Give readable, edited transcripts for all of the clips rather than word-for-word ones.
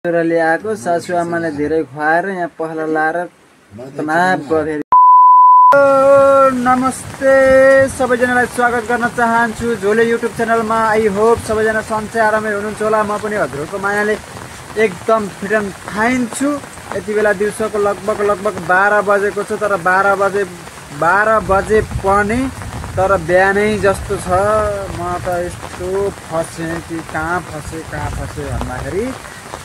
ल्याएको सासुआमाले धेरै खुवाएर यहाँ पहला लाएर तनाव गरे। नमस्ते सबैजनालाई स्वागत गर्न चाहन्छु झोले युट्युब च्यानलमा। आई होप सबैजना सन्चै आरामै हुनुहुन्छ होला। म पनि हजुरको मायाले एकदम फिट एन्ड फाइन छु। यति बेला दिउँसोको लगभग 12 बजेको छ, तर 12 बजे पनि तर बिहानै जस्तो छ। म त यस्तो फसेँ कि कहाँ फसेँ भन्दाखेरि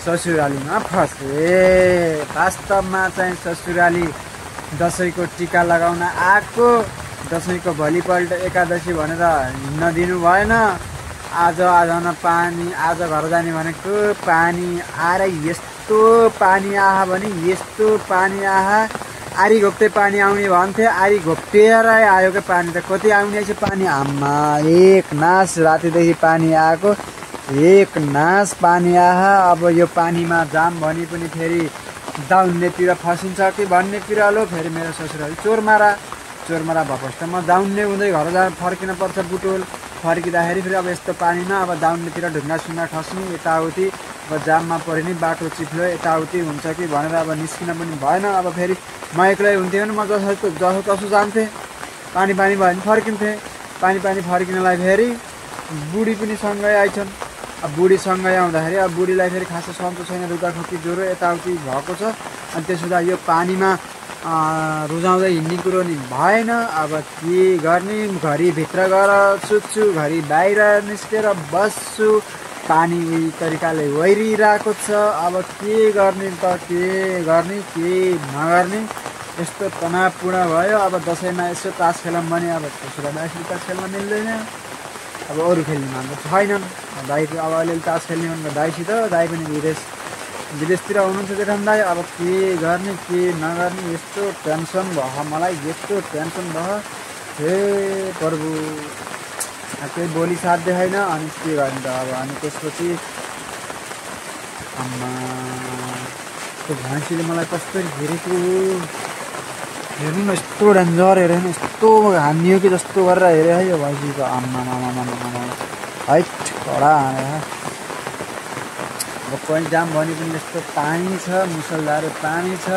ससुरालीमा फसेँ। वास्तवमा चाहिँ ससुराली दसैँको टिका लगाउन आएको, दसैँको भोलिपल्ट एकादशी भनेर हिँड्न दिनु भएन। आज पानी, आज घर जाने भनेको पानी आएर यस्तो पानी आहा भने यस्तो पानी आहा। आरी घोप्टे पानी आउने भन्थे, आरी घोप्टेर आयो क्या पानी त कति आउने छ पानी। आम्मा एक नास रातिदेखि पानी आएको, एक नास पानी आहा। अब यो पानीमा जाम भने पनि फेरि दाउन्नेतिर फसिन्छ कि भन्ने पिरालो। फेरि मेरो ससुराली चोरमारा भएपछि त म दाउन्ने हुँदै घर फर्किन पर्छ बुटोल। फर्किँदाखेरि फेरि अब यस्तो पानीमा अब दाउन्नेतिर ढुङ्गा सुङ्गा खस्ने, यताउति अब जाममा परिने, बाटो चिप्लो यताउति हुन्छ कि भनेर अब निस्किन पनि भएन। अब फेरि म एक्लै हुन्थेँ भने म जसो जान्थेँ। पानी भयो भने फर्किन्थेँ। पानी फर्किनलाई फेरि बुढी पनि सँगै आइछन्। अब बुढी सँगै आउँदाखेरि अब बुढीलाई फेरि खासै सन्चो छैन, रुगाखोकी ज्वरो यताउति भएको छ। अनि त्यसो हुँदा यो पानीमा रुजाउँदै हिँड्ने कुरो नि भएन। अब के गर्ने, घरि भित्र गएर सुत्छु, घरि बाहिर निस्केर बस्छु। पानी उही तरिकाले वहिरिरहेको छ। अब के गर्ने त, के गर्ने के नगर्ने, यस्तो तनावपूर्ण भयो। अब दसैँमा यसो तास खेलौँ भने अब ससुराली तास खेल्न मिल्दैन। अब अरू खेल्ने मान्छे छैनन्। दाइको अब अलिअलि तास खेल्ने भनेर दाइसित, दाइ पनि विदेशतिर हुनुहुन्छ जेठन दाइ। अब के गर्ने के नगर्ने यस्तो टेन्सन भयो मलाई, यस्तो टेन्सन भयो। हे प्रभु, केही बोली साध्य छैन। अनि के गर्ने त अब। अनि त्यसपछि आम्मा त्यो भैँसीले मलाई कसरी घेरेको हेर्नु न, यस्तो डेन्जर हेऱ्यो नि, यस्तो हानियो कि जस्तो गरेर हेऱ्यो है यो भैँसीको। आम्मा है कडा हानेर। अब कहीँ जाम भने पनि यस्तो पानी छ, मुसलधार पानी छ।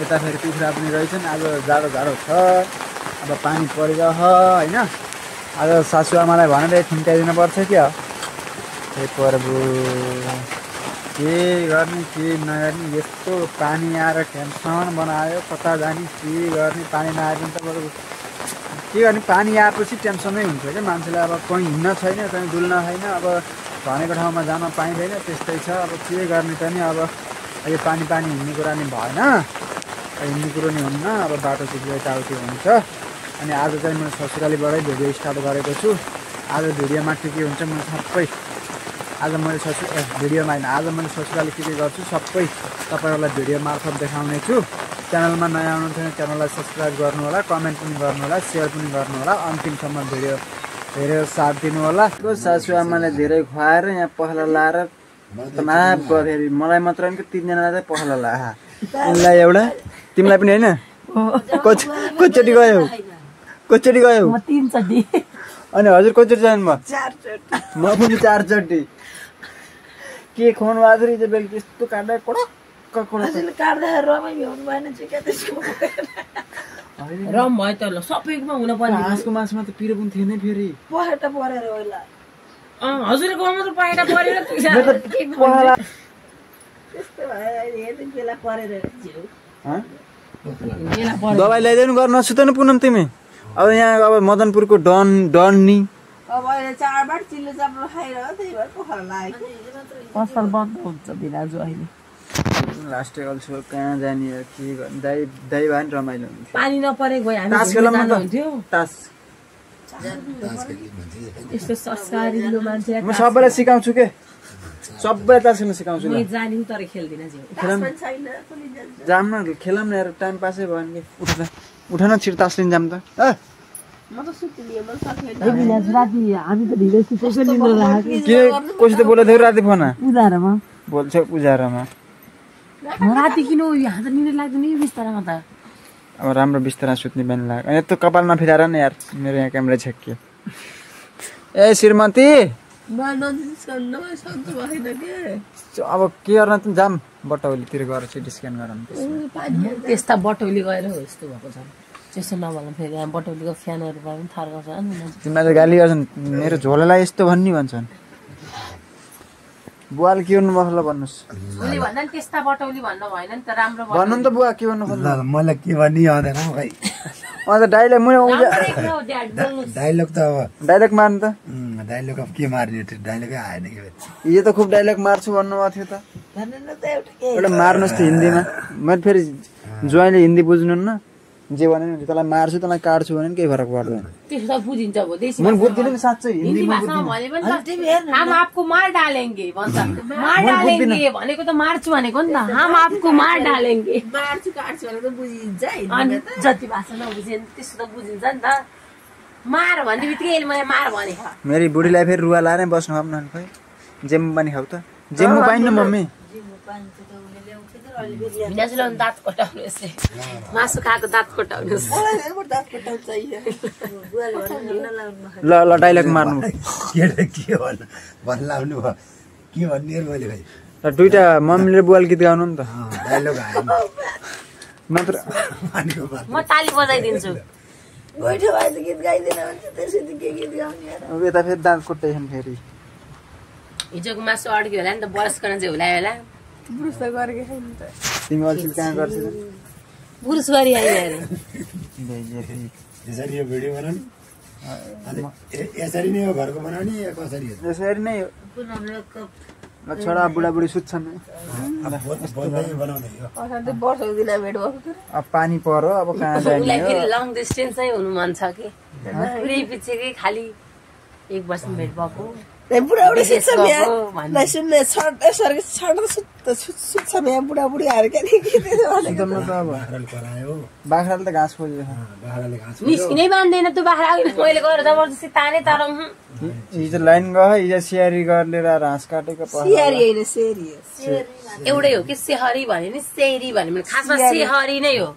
यता फेरि कुखुरा पनि रहेछन्। आज जाडो छ, अब पानी परिरह होइन। आज सासुआमालाई भनेर ठुम्काइदिनु पर्छ क्या। हे प्रभु, के गर्ने के नगर्ने, यस्तो पानी आएर टेन्सन बनायो। कता जाने के गर्ने, पानी नआए पनि त के गर्ने। पानी आएपछि टेन्सनै हुन्छ क्या मान्छेलाई। अब कहीँ हिँड्न छैन, कहीँ डुल्न छैन, अब भनेको ठाउँमा जान पाइँदैन, त्यस्तै छ। अब के गर्ने त नि। अब यो पानी हिँड्ने कुरा नि भएन, हिँड्ने कुरो नि हुन्न। अब बाटो चिप्लो यताउति हुन्छ। अनि आज चाहिँ मैले ससुरालीबाटै भिडियो स्टार्ट गरेको छु। आज भिडियोमा के हुन्छ मैले सबै, आज मैले भिडियोमा होइन, आज मैले ससुराली के गर्छु सबै तपाईँहरूलाई भिडियो मार्फत देखाउने छु। च्यानलमा नयाँ हुनुहुन्छ भने च्यानललाई सब्सक्राइब गर्नु होला, कमेन्ट पनि गर्नु होला, सेयर पनि गर्नु होला। अन्तिमसम्म भिडियो हेरेर साथ दिनु होला। सासुआमाले धेरै खुवाएर यहाँ पहला लाएर तनाव गरे। मलाई मात्र होइन कि 3 जनालाई चाहिँ पहला लाहा। तिमीलाई एउटा, तिमीलाई पनि होइन। कतिचोटि गयो? म 3 चोटि। अनि हजुर कतिचोटि जानुभयो? 4 चोटि। म पनि 4 चोटि। के खुवाउनु भएको थियो बेलुकी यस्तो काट्दा काट्दा रमाइ भ्याउनु भएन चाहिँ क्या त्यसको रम भयो त ल सबैकोमा हुन पर्ने। हाँसको मासुमा त पिरो पनि थिएन फेरि पहेटा परेर होला। हजुरको मात्र पहेटा परेर त्यस्तो बेला परेर दबाई ल्याइदिनु गर्न नसुतेन पुनम तिमी। अब यहाँ अब मदनपुरको डन नि अब अहिले चाडबाड चिल्लो चाप्लो खाएर त्यही भएर पोखरा लाग्यो। पसल बन्द हुन्छ बिराजु अहिले। लास्ट अल्सो कहाँ जाने हो के गर्ने। दाइ भयो नि रमाइलो हुन्थ्यो। पानी नपरे गयो हामी तास खेल्न मन हुन्थ्यो। तास यस्तो संस्कारिलो मान्छे म सबैलाई सिकाउँछु के, सबैलाई तास खेल्न सिकाउँछु। म जानिन तर खेल्दिन जाम न खेलौँ न यार, टाइम पासै भयो नि। उठ न छिटो तास लिन जाम त। के कसै त बोलेको थियो राति फोन बोल्छ पुजारामा। राति किन यहाँ त निन्द्रा लाग्दैन यो बिस्तारामा त। अब राम्रो बिस्तारा सुत्ने बानी लाग्यो। यस्तो कपाल नफिराएर नि यार, मेरो यहाँ क्यामेरा छेक्यो। ए श्रीमती अब के गर्न त जाम बटौलीतिर गएर सिटी स्क्यान गरौँ त्यस्ता बटौली गएर हो यस्तो भएको छ त्यसो नभन फेरि यहाँ बटौलीको फ्यानहरू पनि थर्काउँछ तिमीलाई गाली गर्छन् मेरो झोलालाई यस्तो भन्ने भन्छन् बुवाले के गर्नु भयो ल भन्नुहोस् उसले भन्दा नि त्यस्ता बटौली भन्नु भएन नि त राम्रो भन्नु नि त बुवा के गर्नु खोज्नु मलाई के भन्ने आउँदैन खै अन्त डाइलग म डाइलग त अब डाइलग मार्नु त डाइलग अब के मार्ने डाइलगै आएन कि हिजो त खुब डाइलग मार्छु भन्नुभएको थियो त एउटा मार्नुहोस् त हिन्दीमा मैले फेरि ज्वाइँले हिन्दी बुझ्नुहुन्न जे भने नि तँलाई मार्छु तँलाई काट्छु भने केही फरक पर्दैन त्यसो बुझिन्छ भो देशी मैले बुझ्दिनँ नि साँच्चै हिन्दी भाषामा भने पनि हम आपको मार डालेंगे भन्छ मार डालेंगे भनेको त मार्छु भनेको नि त हम आपको मार डालेंगे मार्छु काट्छु भनेको त बुझिन्छ अनि जति भाषा नबुझे त्यसो त बुझिन्छ नि त मार भन्ने बित्तिकै मैले मार भने मेरी बुढीलाई फेरि रुवा लाएर बस्नु अब न खै जेम्मु पनि खाऊ त जेम्मु पाइन्न मम्मी भिनाजुले दाँत कोटाउनु यसले मासु खाएको दाँत कोटाउनु ल ल डाइलग मार्नु के भन्नु भयो के भन्ने मैले खै र दुईटा मम्मीले बुवाले गीत गाउनु नि त डाइलग आयो नत्र म ताली बजाइदिन्छु अब यता फेरि दाँत कोट्दैछन् फेरि हिजोको मासु अड्क्यो होला नि त बरस गर्न चाहिँ हुलायो होला तिमी अल्छी कहाँ गर्छौ पुरुष गरी आइयो अरे यसरी यो भिडियो बनाउनु यसरी नै हो घरको बनाउने या कसरी हो यसरी नै हो छोरा बुढाबुढी सुत्छन् अब पानी पर्यो अब कहाँ जाने हो लङ डिस्टेन्सै हुनु मन छ कि पुरै पिछेकै खालि 1 वर्ष भेट भएको बुढाबुढी सुत्छ बुढाबुढी बाख्राले त घाँस खोज्यो निस्किनै मान्दैन त्यो बाख्रा मैले गएर जबरजस्ती ताने तर हिजो लाइन गयो हिजो सियारी गरेर घाँस काटेको एउटै हो कि सेहरी भने नि सेरी भने खासमा सेहरी नै हो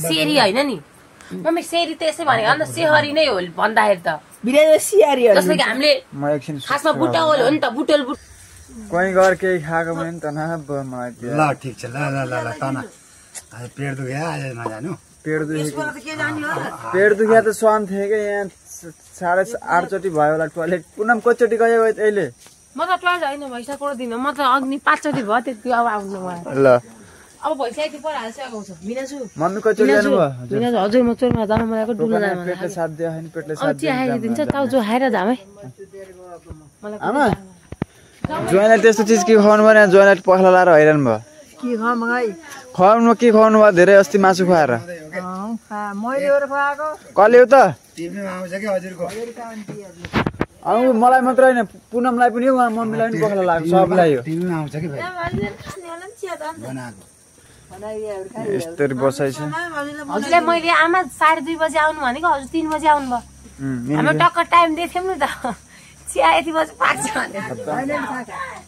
सेरी होइन नि मम्मी सेरी त यसै भनेको अन्त सेहरी नै हो भन्दाखेरि त जसले कि हामीले खासमा बुटौल हो नि त बुटोल कहीँ गएर केही खाएको पनि त न ल ठिक छ ल ल ल ल तना पेट दुख्यो आज नजानु पेट दुख्या त स्वान थियो कि यहाँ 8:30 चोटि भयो होला टोयलेट पुनम कतिचोटि गयो अहिले म त टोयलेट होइन भइसकेको दिन म त अग्नि 5 चोटि भयो त्यति अब आउनु मलाई ल अब भइसकेको पर हाल्छ आउँछ मिनाजु मम्मी कतिचोटि जानु भयो मिनाजु हजुर म चोरमा जानु मलाई डुल्न जानु पेटले साथ दियो हैन पेटले साथ चिया खाइदिन्छ ताउ जो खाएर जाम है आमा ज्वाइँलाई त्यस्तो चिज के खुवाउनु भयो ज्वाइँलाई पखला लाएर हैरान भयो के खाम है खुवाउनु के खुवाउनु भयो धेरै अस्ति मासु खुवाएर मैले एउटा खुवाएको कसले हो त टिभीमा आउँछ कि हजुरको मलाई मात्र होइन पुनमलाई पनि उहाँ मम्मीलाई पनि पखला लाग्छ सबलाई हो टिभीमा आउँछ कि भाइ यस्तरी बसाइ छ हजुरलाई मैले आमा 2:30 बजे आउनु भनेको हजुर 3 बजे आउनु भयो हामी टक्क टाइम दिएको थियौँ नि त चिया यति बजे पाक्छ भनेर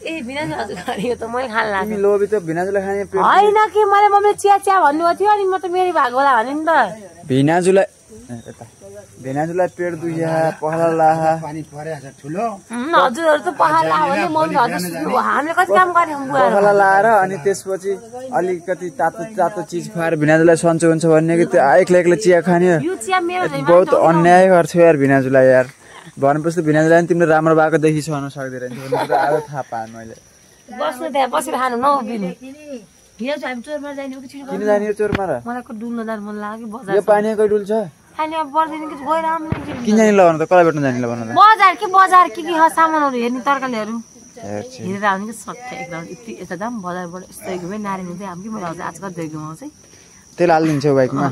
ए भिनाजु हजुर यो त मैले खान लाग्यो लोभी त भिनाजुलाई खाने होइन कि मैले मम्मीले चिया चिया भन्नुभएको थियो अनि म त मेरो भाग होला भने नि त भिनाजुलाई पेट दुख्या पखला लाहा पानी परेछ ठुलो हजुरहरू त पखला भने मम्मी हजुर हामीले कति काम गर्यौँ बुवा पखला लाएर अनि त्यसपछि अलिकति तातो चिज खुवाएर भिनाजुलाई सन्चो हुन्छ भन्ने कि त्यो एक्लै चिया खाने यो चिया मेरो बहुत अन्याय गर्छु यार भिनाजुलाई यार भनेपछि त भिनाजुलाई तिमीले राम्रो भएको देखि सहन सक्दैन आज थाहा पाएँ मैले बस्नु त्यहाँ बसेर खानु नउभिनु भिनाजु हामी चोरमा जाने कि किन जाने यो चोरमा र मलाई डुल्न जानु मन लाग्यो बजार यो पानी कोही डुल्छ अनि अब पर्दैन कि गएर आउनु किन जाने ल भन त कलाई भेट्न जाने ल भन त बजार के सामानहरू हेर्ने तरकारीहरू हेरेर आउने कि सट्टै एकदम यति यता जाम बजारबाट यस्तो घुमेँ नारायण चाहिँ हामी कि मैले हजुर आजकल देख घुमाउँछ तेल हालिदिन्छ बाइकमा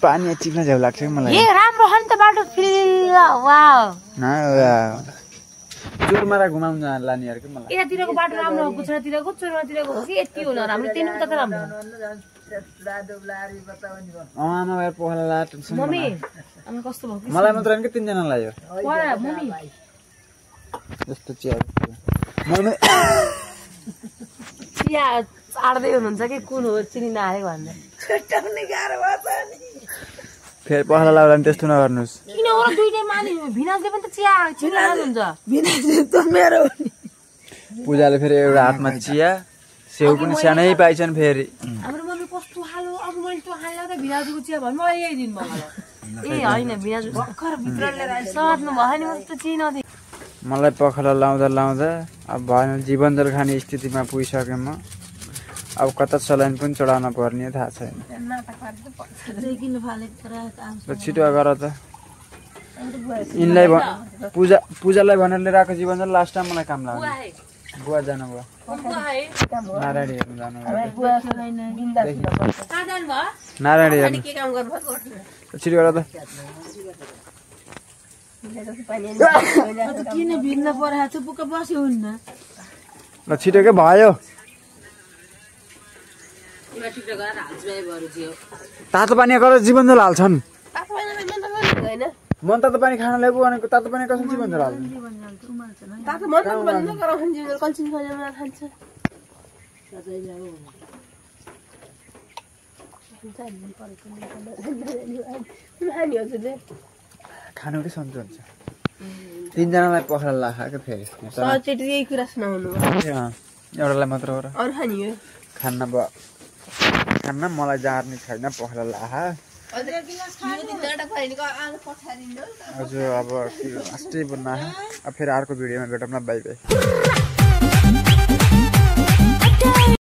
पानी चिप्न झ्याउ लाग्छ कि मलाई ए राम्रो हो नि त बाटो फिल वाउ चोरमारा घुमाउन लाने यार कि मलाई यतातिरको बाटो राम्रो हो कुचरातिरको चोरमातिरको हो कि यति हो न राम्रो त्यही उता त राम्रो आमा यार पखला ला टेन्सन मम्मी आमा कस्तो भयो मलाई मात्र हैन कि 3 जनालाई यो मम्मी जस्तो चिया मम्मी फेरि पखाला लाग्यो भने त्यस्तो नगर्नुहोस्। किन हो र दुईटै मानि भिनाजले पनि त चिया हुन्छ बिना त मेरो पूजाले फेरि एउटा हातमा चिया सेउ पनि सानै पाइछन् फेरि। हाम्रो मम्मी कस्तो खालो अब मैले त्यो खान लाग्दा भिनाजुको चिया भन्नु मलाई यही दिन भयो ए होइन भिनाजु भर्खर भित्र लिएर सट्नु भयो नि म त चिया नदिए मलाई पखाला लाउँदा अब भएन जीवनजल खाने स्थितिमा पुगिसकेँ म। अब कता सलाइन पनि चढाउन पर्ने थाहा छैन। छिटो गर त यिनलाई पूजालाई भनेर लिएर आएको जीवनजल लास्ट टाइम मलाई काम लाग्यो। बुवा जानु भयो नारायणी हेर्नु जानु नारायणी हेर्नु छिटो गर त किन भिन्न परेको छ बुक बस्यो हुन्न ल छिटो के भयो। तातो पानी गर जीवनजल हाल्छन्। मन तातो पानी खान ल्याएको भनेको तातो पानी कसरी जीवनजल हाल्छन्। खानु कि सन्चो हुन्छ। तिनजनालाई पखाला लाग्छ क्या फेरि यही कुरा सुनाउनु एउटालाई मात्र हो र अरू खाने हो खान्न भयो खान्न मलाई जार्ने छैन पखाला लाहा। हजुर अब अस्ति बन्ना अब फेरि अर्को भिडियोमा भेटौँ न बाई बाई।